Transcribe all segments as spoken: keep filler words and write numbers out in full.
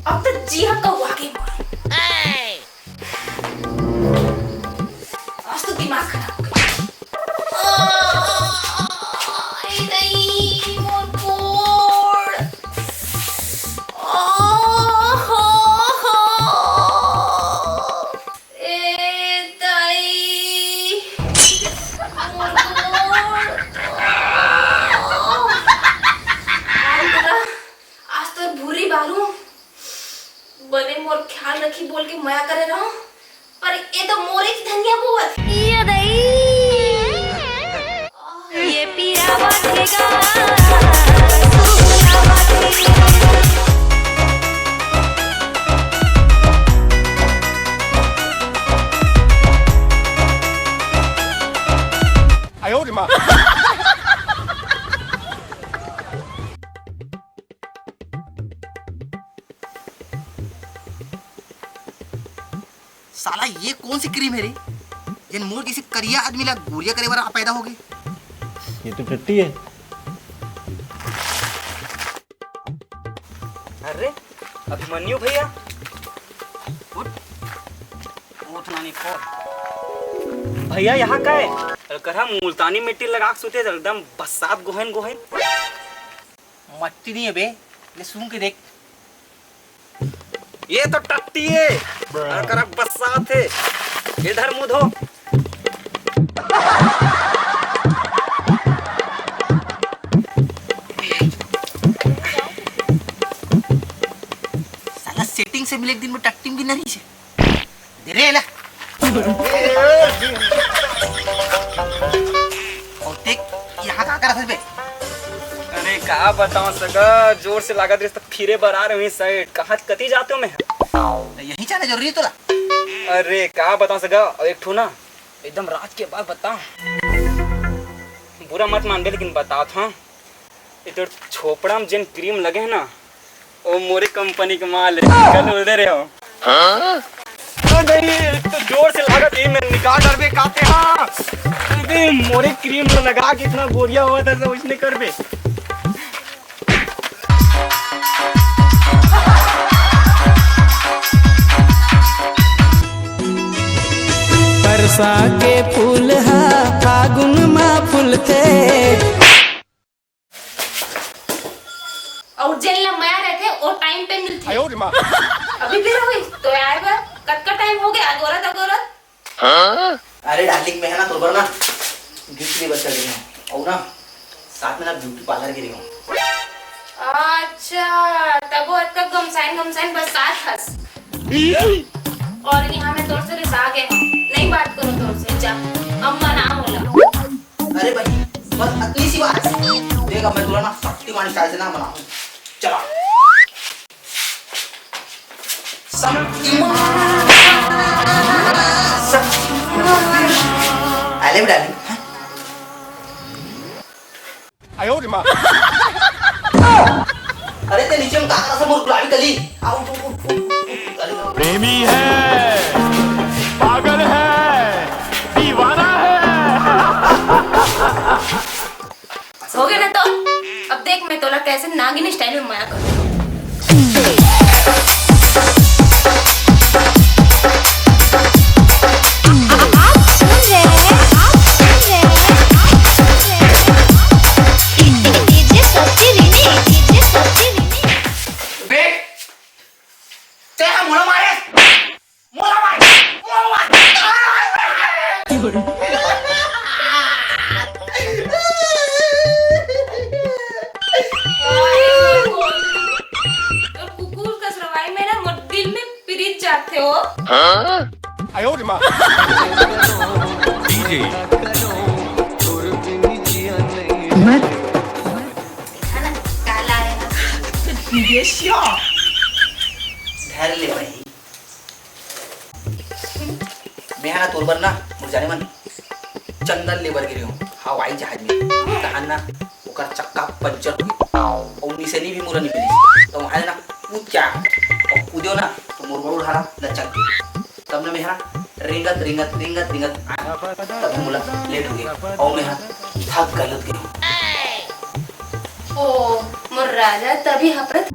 अब तो जी ह कौआ के मार। आज तो दिमाग खराब हो गया। ए दाई, मोर गोड़। आहा, हा। ए दाई, मोर गोड़। आज तोर भूरी बारू। बने मोर ख्याल रखी बोल के मया करे रहो, पर ए तो मोरे की धनिया बोवत। ये दई, ये पियावा के गा, सुनावा के। साला ये कौन सी क्रीम है रे, जेन मोर जैसे करिया आदमी ला गोरिया करे वाला पैदा हो गई? ये तो टट्टी है। अरे अभिमन्यु भैया, उठ, उठ नानी फोर। भैया यहाँ का है? करा मुल्तानी मिट्टी लगा के सुते एकदम बसात गोहन गोहन। मट्टी नहीं है बे, ले सूंघ के देख। ये तो टट्टी है, अगर अब बरसात है, इधर मुंह धो। साला सेटिंग से मिले एक दिन में टट्टी भी नहीं से। दे रे ला। और देख, यहाँ का करत हस बे? अरे का बताओ सगा, जोर से लागत रहिस त फिरे बर आ रहे साइड। कहाँ कती जाते हो मैं? त यही जाना जरूरी है तोला। अरे का बताओ सगा, और एक ठो ना एकदम राज के बात बताओ। बुरा मत मानबे लेकिन बतात हूँ। ये तोर छोपड़ा में जेन क्रीम लगे है ना, वो मोरे कंपनी के माल है, कल उधर रहे हो। हाँ? अरे नहीं, तो जोर से लागत ही मैं निकाल डरबे काते हाँ। अरे मोरे क्रीम में लगा के इतना गोरिया हुआ था, तो उसने कर बे। परसा के फूल हा फागुन मा फूलथे। और जेन ला मया रहथे, वो टाइम पे मिलथे। अभी फिर होई, तो यार बा, कतका टाइम हो गया, अगोरत, अगोरत। अरे डार्लिंग, मैं है ना तोर बर ना गिफ्ट लेबर चल रही हूँ, और ना साथ में ना ब्यूटी पार्लर के रही हूँ। अच्छा, तब वो अतका गमसाइन गमसाइन बस साथ हस। और यहाँ मैं तोर से रिसा गए हूँ, नहीं बात करो तोर से, जा, अम्मा ना होला। अरे भाई, बस अतनी सी बात। देख, अब मैं तोला ना शक्तिमान स्टाइल से ना मनाऊँ। चला। शक्तिमान, शक्तिमान। अरे डार्लिंग, हाँ? अरे ते नीचे में का कर रहा था, मोर गुलाबी कली? आओ, उठ, उठ, उठ, उठ, उठ। अरे। प्रेमी है, पागल है, दीवाना है। हो गया ना तो? अब देख मैं तोला कैसे नागिन स्टाइल में मया करूँ। आप सुन रहे हैं, आप सुन रहे हैं, आप सुन रहे हैं DJ शक्ति remix, DJ शक्ति remix। बे, ते हा मोला मारे, मोला मारे, मोला मारे। कुकुर कस रवाई में ना मोर दिल में प्रीत जागथे हो। DJ। है ना, काला है ना। धर ले भाई। मैं हा ना तोर बर ना, मोर जाने मन, चंदन लेबर गे रेहेंव हवाई जहाज में। तहान ना ओकर चक्का पंचर हो गे, अउ निसेनी भी मोला नइ मिलिस। त वहाँ ले ना कूद के आय, अउ कूदेंव ना त मोर गोड़ उहारा लचक गे। तब ना मैं हा ना रेंगत, रेंगत, रेंगत, रेंगत आय, तब मोला लेट हो गे, अउ मैं हा थक गलत गे। ओ मोर राजा, तभी हफरत।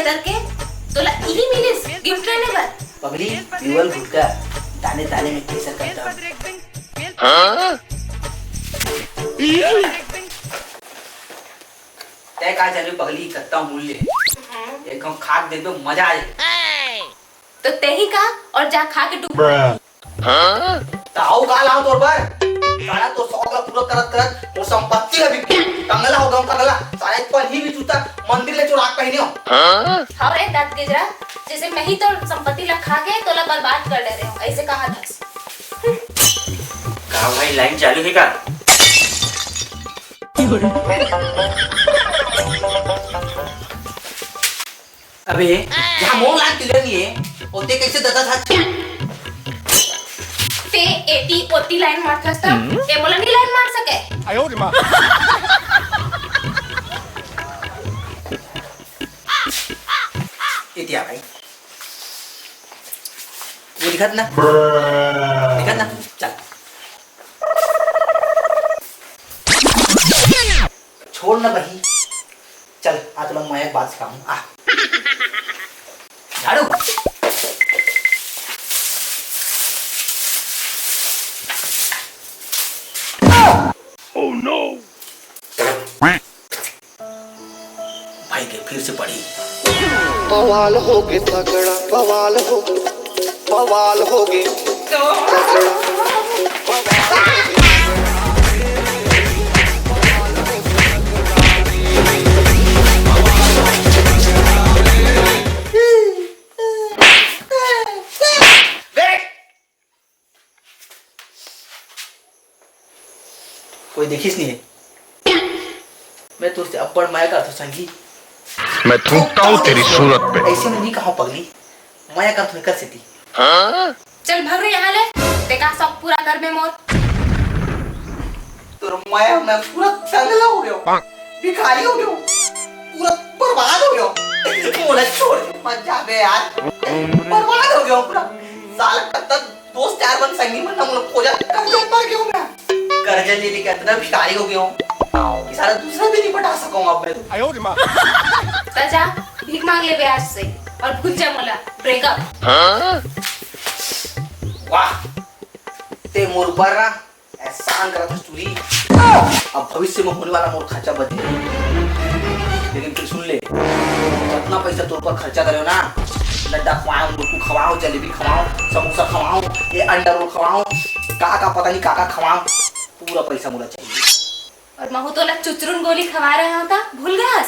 करके तोला इही मिलिस गिफ्ट लेने बर। पगली, पीवल गुटखा, दाने दाने में केसर का दम। तै का जानबे पगली, कत्ता मूल्य। एक हम खा के देखबे, मजा आ जाए। तो तेही का, और जा खा के डूब। त अउ का लाओ तोर बर? साला तोर शौक ला पूरा करत करत मोर संपत्ति ला बिक गे। कंगला हो गया हूँ, कंगला। साला एक पन्नी भी जूता मंदिर ले चुरा के पहने हो। हाँ रे दांत गिजरा, जैसे मैं ही तोर संपत्ति ला खा के तोला बर्बाद कर दे रहे हूँ, ऐसे कहा था। का भाई, लाइन चालू है का? अबे, यहाँ मोर लाइन क्लियर नहीं है, और ते कैसे ददा था? ते एटी ओटी लाइन मारथस त, ए मोला नहीं लाइन मार सके। इतिया भाई, वो दिखत ना, दिखत ना, चल। छोड़ ना बही, चल आ तोला मैं एक बात सिखाऊं, आ। झाड़ू। Oh no! भाई के फिर से पड़ी। बवाल हो गए तगड़ा, बवाल हो गए, बवाल हो गए तगड़ा। कोई देखिस नहीं है। मैं तुझसे अब्बड़ मया करथो संगी। मैं थूकता हूँ तेरी सूरत पे। ऐसे में नहीं कहा पगली, मया करथो कर सेती। चल भग रे यहाँ ले, देखा सब पूरा घर में मोर। तोर मया मैं पूरा तंगला हो गयो, भिखारी हो गयो, पूरा बर्बाद हो गयो। मोला छोड़ के मत जाबे यार, बर्बाद हो गयो पूरा। साला कब तक दोस्त यार मन संगी मन ना मोला खोजा, कब तक मर गयो मैं। कर्जा ले लेके इतना भिखारी हो गयो कि साला दूसरा भी नहीं पटा सकूंगा अब मैं तो। त जा भीख मांग ले आज से और भूल जा मोला ब्रेकअप। वाह, ते मोर ऊपर ना एहसान करत हस चूरी। अब भविष्य में होने वाला मोर खर्चा बच जाए। लेकिन फिर सुन ले, जितना पैसा तोर पर खर्चा करे ना, लड्डा खवाओ, मुरकू खवाओ, जलेबी खवाओ, समोसा खवाओ, ये अंडा रोल खवाओ, का का पता नहीं का का खवाओ, पूरा पैसा मोला चाहिए। और महू तोला चुचरुन गोली खवा रहे हो था, भूल गया?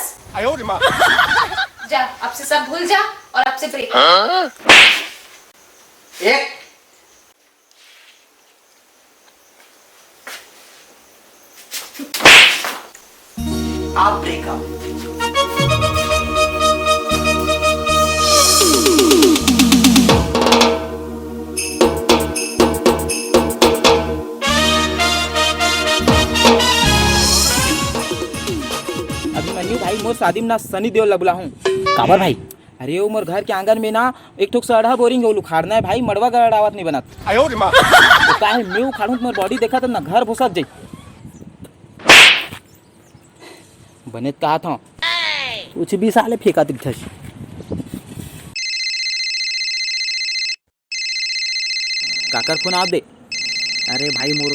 जा, अब से सब भूल जा और अब से ब्रेक। एक आप ब्रेकअप। अभिमन्यु भाई, मोर शादी में ना सनी देओल ला बुलाहूं। काबर भाई? अरे, वो मोर घर के आंगन में ना एक ठोक सड़हा बोरिंग है, वो उखाड़ना है भाई, मड़वा गड़ावत नहीं बनत। आयो रे माँ। तो का है, मैं उखाड़ूं तो मोर बॉडी देखा तो ना घर भोसत जाई। बने तो कहा था, कुछ भी साले फेंका दिखथस। काकर फोन आप दे? अरे भाई, मोर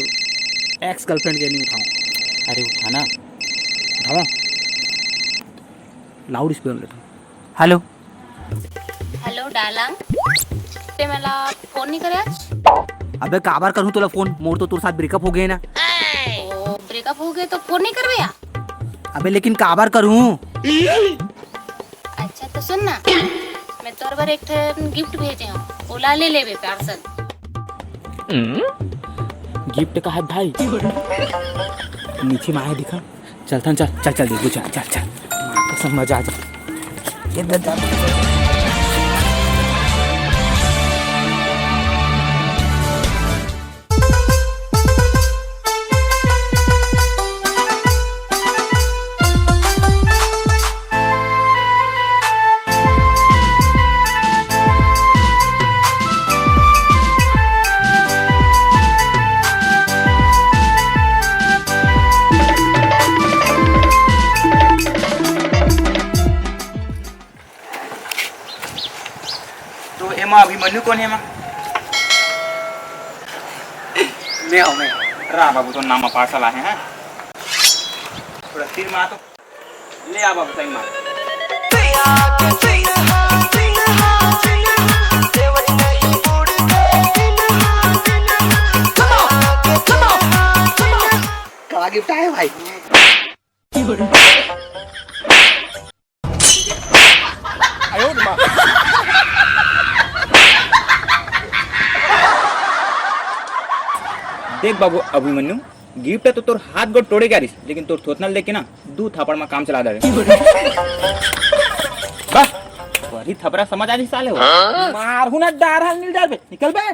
एक्स गर्लफ्रेंड के नहीं उठाऊं। अरे उठाना, उठावा। लाउड स्पीकर लेता हूँ। हेलो। हेलो डार्लिंग, ते मला फोन नहीं करे आज? अबे काबर करूँ तोला फोन, मोर तो तोर साथ ब्रेकअप हो गए ना। ओ, ब्रेकअप हो गए तो फोन नहीं करबे यार? अबे लेकिन काबर करूँ? अच्छा तो सुन ना, मैं तोर बर एक ठन गिफ्ट भेजे हूँ, ओला ले लेबे प्यार से। गिफ्ट का है भाई? नीचे में आया दिखा। चल थन, चल, चल, चल, देखो, चल, चल, चल। माँ कसम, मजा आ जा। ये दे, दे। नू कोन हे मा? मैं हूँ, मैं। रा बाबू, तो नाम पार्सल आहे हैं। थोड़ा सिर मा तो ले आ बाबू, सही मा। का गिफ्ट आए भाई? देख बाबू अभिमन्यु, गिफ्ट तो तोर हाथ गोड़ टोड़े के रिहिस, लेकिन तोर थोथना ल देख के ना दू थापड़ मा काम चला डारे। बस, वही थपरा समझ आ रही साले हो। मारहूँ ना, डार हाल मिल जाबे, निकल बे।